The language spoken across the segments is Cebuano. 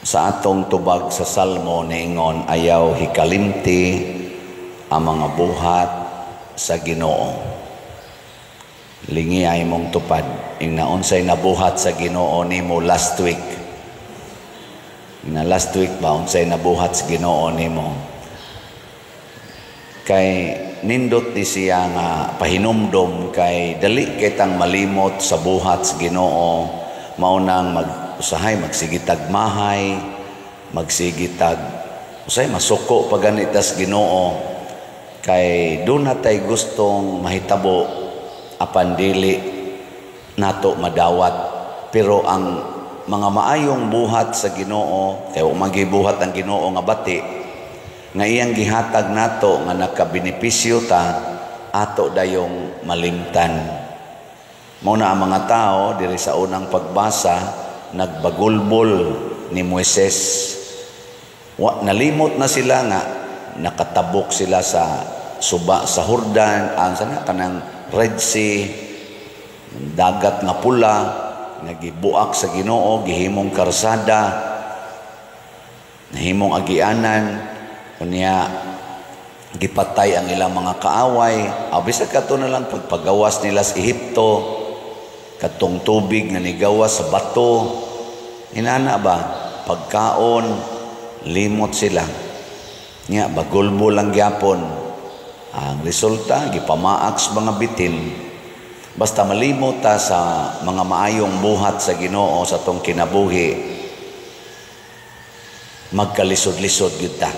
Sa atong tubag sa Salmo, niingon, "Ayaw hikalimti ang mga buhat sa Ginoo." Lingi ay mong tupad. Ing naunsay nabuhat sa Ginoo nimo last week. Na last week ba, unsay nabuhat sa Ginoo nimo? Kay nindot ni siya nga pahinumdom kay dali kitang malimot sa buhat sa Ginoo. Mao nang mag usahay magsigitag mahay, magsigitag usahay masuko pa ganit tas Ginoo kay duna tay gustong mahitabo apan dili nato madawat. Pero ang mga maayong buhat sa Ginoo, kay wa magibuhat ang Ginoo nga bati nga iyang gihatag nato nga nakabenepisyo ta, ato dayong malimtan. Mao na ang mga tao diri sa unang pagbasa nagbagulbol ni Moises. Wa nalimot na sila nga nakatabok sila sa suba sa Jordan, ang sana kanang Red Sea, dagat nga pula, nga gibuak sa Ginoo, gihimong karsada, nahimong agianan, unya gipatay ang ilang mga kaaway. Aw bisag kato na lang pagpagawas nila sa Ehipto, katong tubig nga nigawas sa bato, inana ba, pagkaon, limot sila. Nya bagulbol lang gyapon. Ang resulta, gipamaak sa mga bitin. Basta malimot ta sa mga maayong buhat sa Ginoo sa atong kinabuhi, magkalisod-lisod gyud ta.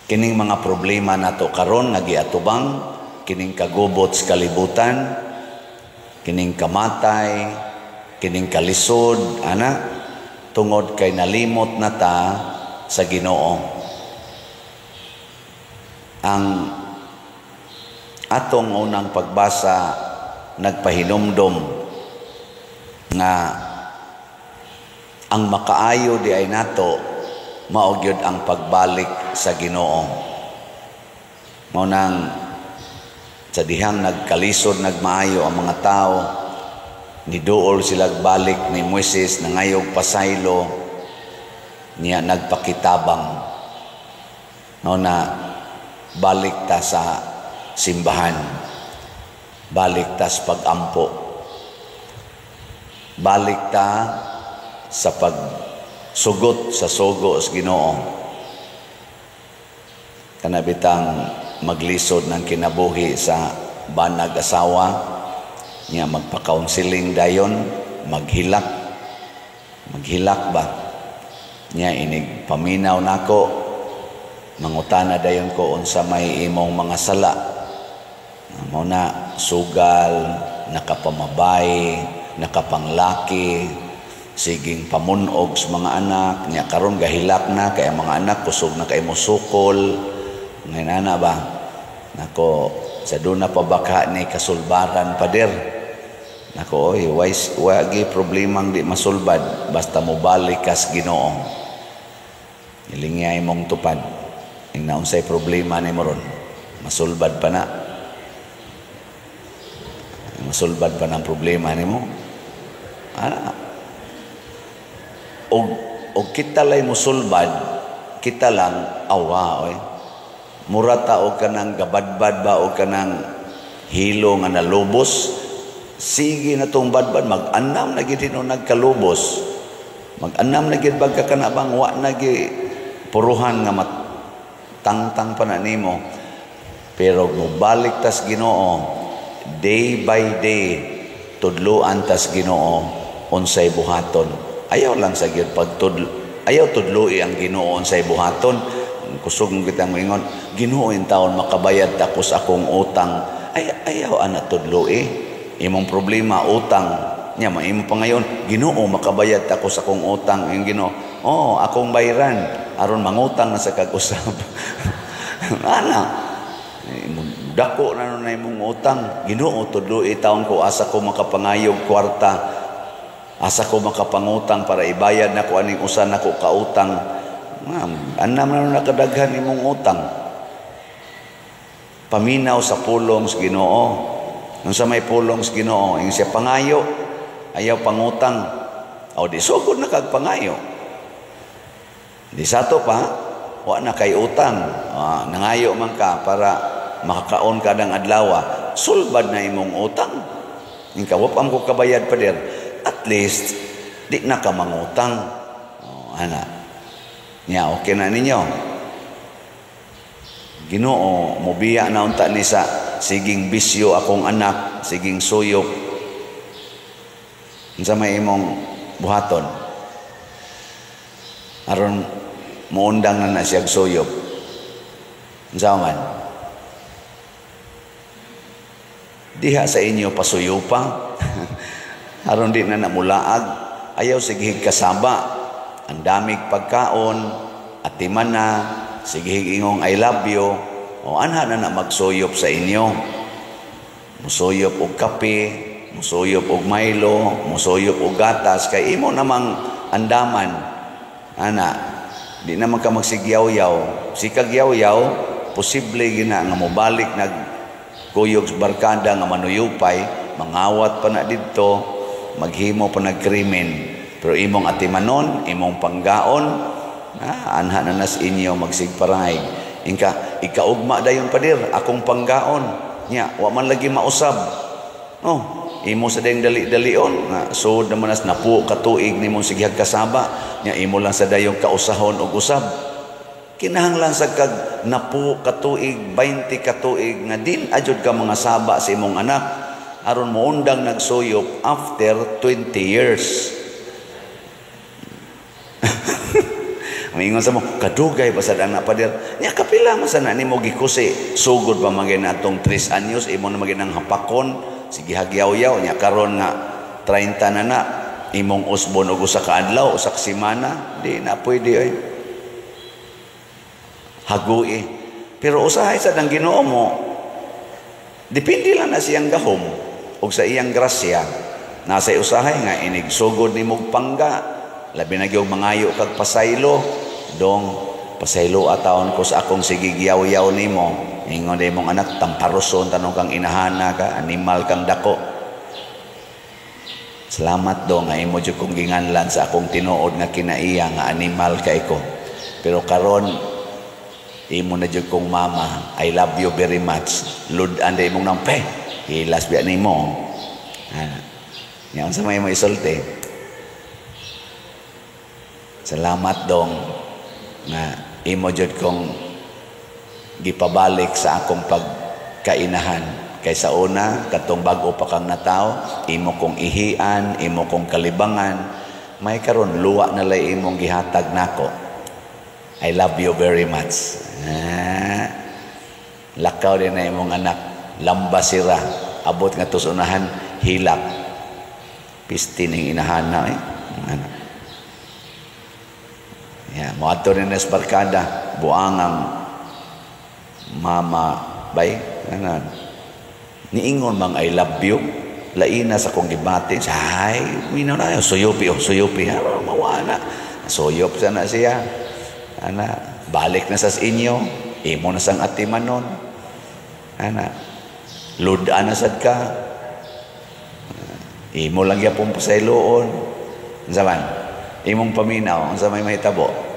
Kining mga problema nato karon nga giatubang, kining kagubot sa kalibutan, kining kamatay, kining kalisod, ana, tungod kay nalimot na ta sa Ginoo. Ang atong unang pagbasa nagpahinumdom nga ang makaayo di ay nato mao gyud ang pagbalik sa Ginoo. Mao nang sa dihang nagkalisod nagmaayo ang mga tao, niduol sila balik ni Moises, nangayog pasaylo niya, nagpakitabang. Mao na balik ta sa simbahan, balik ta sa pag-ampo, balik ta sa pagsugot sa sugo sa Ginoo. Kana bitang maglisod ng kinabuhi sa banag asawa niya, magpa-counseling dayon, maghilak, maghilak ba niya, inig paminaw nako, mangutana dayon ko unsa may imong mga sala. Mao na sugal, nakapamabay, nakapanglaki, siging pamunog sa mga anak niya. Karon gahilak na kay ang mga anak kusog na kay mosukol. Ngayon ana ba, nako, sa duna pa baka ni kasulbaran, pader? Nako, oy, wise wagi problemang di masulbad basta mobalik kas Ginoo. Ilingay mong tupad ing naunsay problema nimo ron, masulbad pa na, masulbad pa ng problema nimo ana. Og kita lay musulbad, kita lang awa, oy. Mura ta og kanang gabadbad ba og kanang hilo nga nalubos. Sige na tong badbad, mag-anam na gid hinuon nagkalubos. Mag-anam na gid bagka kana bang wa na gi puruhan nga matangtang pa na nimo. Pero mobalik tas Ginoo, day by day tudloan tas Ginoo unsay buhaton. Ayaw lang sa gyud pagtudlo. Ayaw tudloi ang Ginoo unsay buhaton. Kusog kita moingon, "Ginoo, in taon makabayad takos akong utang." Ay, ayaw ana tudloi. Imong problema utang. Nya maimo pa ngayon, "Ginoo, makabayad takos akong utang." Yung Ginoo, "Oh, akong bayran aron mangutang na sa kag-usab." Ana. Dako na nun na imong utang. "Ginoo, tudloi taon ko asa ko makapangayog kwarta. Asa ko makapangutang para ibayad nako aning usa nako kautang." Anam na nun nakadaghan imong utang. Paminaw sa pulong sa Ginoo. Unsa may pulong sa Ginoo? Ing siya pangayo, ayaw pangutang. O di sugod na kag pangayo. Di sa to pa, wa na kay utang. Nangayo man ka para makakaon ka ng adlaw. Sulbad na imong utang. Inka, wa pa ko kabayad, pader. At least, di na ka mangutang. Oh, ana. Nya, okay na ninyo. Ginoo, mobiya na unta ni sa siging bisyo akong anak, siging suyop. Unsa may imong buhaton? Aron muundang na na siya suyop. Unsa man? Diha sa inyo pasuyupa. Aron di na namulaag, ayaw sigihig kasaba. Ang damig pagkaon, atiman na, sigihig ingong "I love you." O anha na na magsuyop sa inyo. Musuyop og kape, musuyop og Milo, musuyop og gatas, kay imo namang andaman. Ana, di naman ka magsigyaw-yaw. Sikag yaw-yaw, posible gina nga mobalik nag kuyog sa barkada nga manuyupay, mangawat pa na didto, maghimo pa nagkrimen. Pero imong atimanon, imong panggaon, anha na nas inyo magsigparay. Inka, ikaugma dayon, pader, akong panggaon. Nya, wa man lagi mausab. Oh, imo sa dayong dali-dalion nga sud naman nas napu katuig nimong sigihag kasaba. Nya imo lang sa dayong kausahon og usab. Kinahanglan sa kag napu katuig, 20 katuig nga din ajud ka mga saba sa imong anak aron moundang nagsuyop after 20 years. Maingon sa mo, kadugay pa sa anak, pader. Nya kapila man sa na nimo gikusi. Sugod pa man na atong 3 anyos, imo na magin ang hapakon, sige hagyaw-yaw, nya karon nga 30 na na, imong usbon og usa ka adlaw, usa ka semana, di na pwede oy. Hagui. Pero usahay sa dang Ginoo mo, depende lang na siyang gahom og sa iyang grasya. Nasa usahay nga inig sugod nimog pangga, labi na gyud mangayo kag pasaylo, dong pasaylo ataon ko sa akong sigigyaw-yaw nimo. Ingon imong anak, tamparoson tanong kang inahana ka, animal kang dako. Salamat dong nga imo jud kong ginganlan sa akong tinuod nga kinaiya nga animal kay ko. Pero karon imo na jud kong mama, I love you very much. Lud-an imong nampe, hilas biya nimo. Nya unsa may mo isulti? Salamat dong nga imo jud kong gipabalik sa akong pagkainahan. Kay sa una, katong bag-o pa kang nataw, imo kong ihian, imo kong kalibangan, may karon luwa na lay imong gihatag nako. I love you very much. Lakaw din na imong anak, lamba sira, abot nga tusunahan, hilak. Pisti ning inahana eh. Anak. Ya, moadto rin na sa barkada, buangang mama, bay, ano, niingon mang "I love you," laina sa kong gibati, ay, minaw na, suyupi, oh, suyupi, ha, mawana, suyop sana siya, ana, balik na sa inyo, imo na sang atimanon, ana, ludan na sad ka, imo lang gyapon pasayloon, unsa man, imong paminaw, unsa may mahitabo?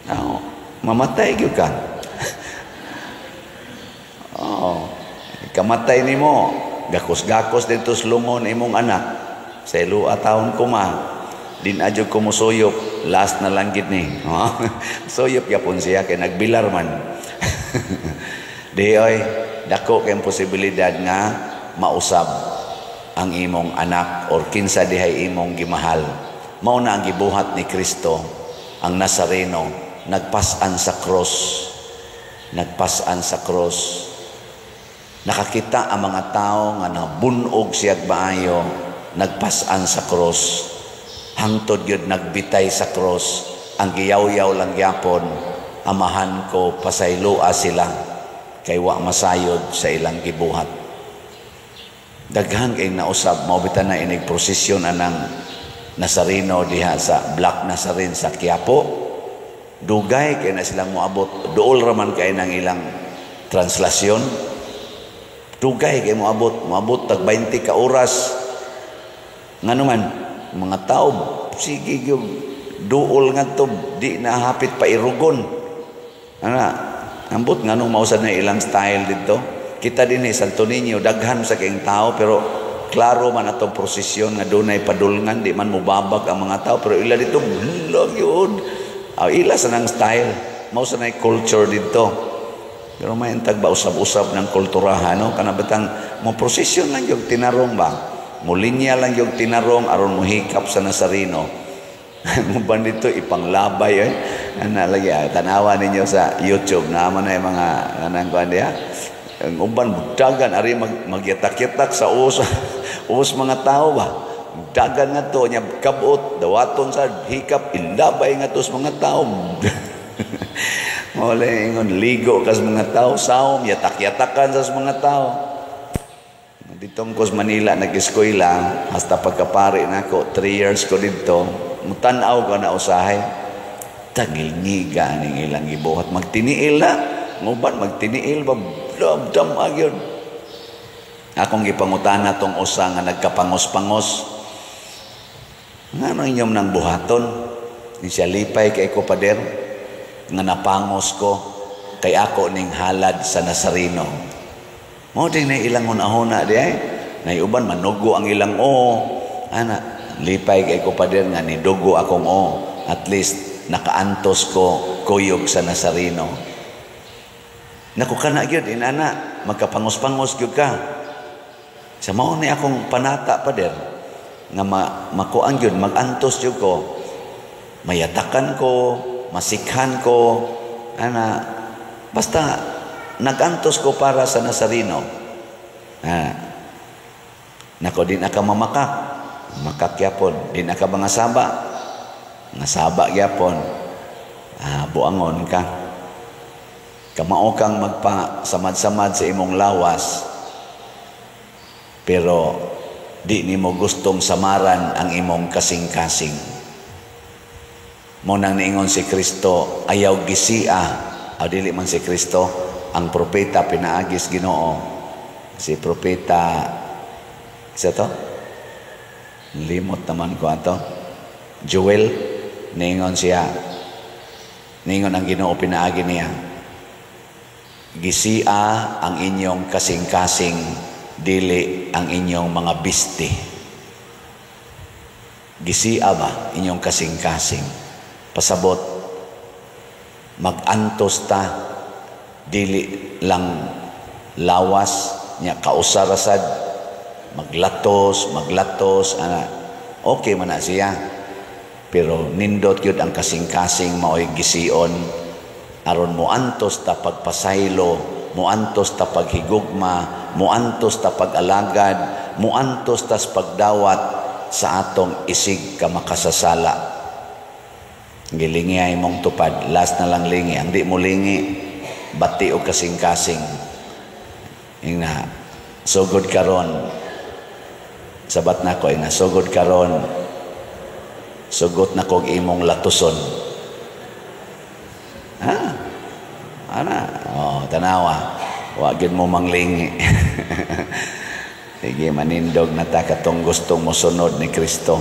Oh, mamatay gyud ka. Oh, kamatay nimo, gakos-gakos dito sa lungon imong anak. Sa ilua taon ko ma, din adyo ko musuyop, last na lang gid ni. Oh, suyop yapon siya kay nagbilar man. Di oy, dako kay posibilidad nga mausab ang imong anak or kinsa dihay imong gimahal. Mao na ang gibuhat ni Kristo, ang Nazareno, nagpas-an sa cross. Nagpas-an sa cross. Nakakita ang mga tao nga nabunog siyag maayo, nagpas-an sa cross. Hangtod gyud nagbitay sa cross. Ang giyaw-yaw lang gyapon, amahan ko, pasayloa sila, kay wa masayod sa ilang gibuhat. Daghan kay nausab, mao bitaw na inig prosesyon anang Nazareno diha sa Black Nazarene sa Quiapo. Dugay kay na silang moabot, duol ra man kay nang ilang translasyon. Dugay kay moabot, moabot tag 20 ka oras. Ngano man mga tao Sige gyud duol ngadto, di na hapit pa irugon. Ana, ambot nganong mao sad na ilang style dito. Kita dinhi Santo Niño, daghan sa kayong tao, pero klaro man atong prosesyon nga dunay padulngan, di man mubabag ang mga tao, pero ila dito hala yun. Ah, ila sa nang style, mao sa nay culture dito. Pero may tag ba usab-usab ng kulturahan, no? Kana batang mo prosesyon lang yung tinarong ba, mulinya lang yung tinarong aron mohikap sa Nazareno. Muban dito ipanglabay eh. Ana lagi ah, tanawa ninyo sa YouTube na man na yung mga kanang kuan diha. Ang uban dagan ari magyatak-yatak sa uos uos mga tao ba. Dagan nga to nya kabot dawaton sa hikap, ilabay nga to sa mga tao. Mao ingon ligo kas mga tao, saom yatak-yatakan sa mga tao. Ditong ko sa Manila nag-eskwela hasta pagkapari nako, 3 years ko dito, mutan-aw ko na usahay. Tagilngiga ning ilang gibuhat, magtiniil na. Nguban magtiniil ba, dam agyon. Akong gipangutana tong usa nga nagkapangos-pangos. Ngano inyong nang buhaton? Ni siya, lipay kay ko, pader, nga napangos ko kay ako ning halad sa Nazareno. Mao din na ilang hunahuna di ay. Naiuban manugo ang ilang o. Ana, lipay kay ko, pader, nga nidugo akong o. At least nakaantos ko kuyog sa Nazareno. Naku, kana gyud inana, magkapangos-pangos gyud ka. Sa mao ni akong panata, pader, nga makuan gyud, magantos gyud ko. Mayatakan ko, masikhan ko, ana, basta nagantos ko para sa Nazareno. Ah. Nako, di na ka mamakak, makak gyapon, di na ka mga saba, nga saba gyapon. Ah, buangon ka. Kamao kang magpa samad-samad sa imong lawas, pero di nimo gustong samaran ang imong kasing-kasing. Mo nang niingon si Kristo, ayaw gisia. Aw, dili man si Kristo, ang propeta pinaagis Ginoo. Si propeta sa to? Limot naman ko ato. Joel, niingon siya. Niingon ang Ginoo pinaagi niya. Gisia ang inyong kasing-kasing, dili ang inyong mga bisti. Gisia ba inyong kasing-kasing? Pasabot, magantos ta, dili lang lawas nya kausarasad, maglatos, maglatos, ana, okay man na siya. Pero nindot yun ang kasing-kasing maoy gision, aron moantos ta pagpasaylo, moantos ta paghigugma, moantos ta pag-alagad, moantos tas pagdawat sa atong isig ka makasasala. Gilingi ay mong tupad, last na lang lingi. Ang di mo lingi, bati o kasing-kasing. Ingna, sugod karon. Sabat na ko, ingna, sugod karon. Sugot na kog imong latuson. Ha? Ana, oh, tanawa. Wa gyud mo manglingi. Sige, manindog na ta katong gustong mosunod ni Kristo.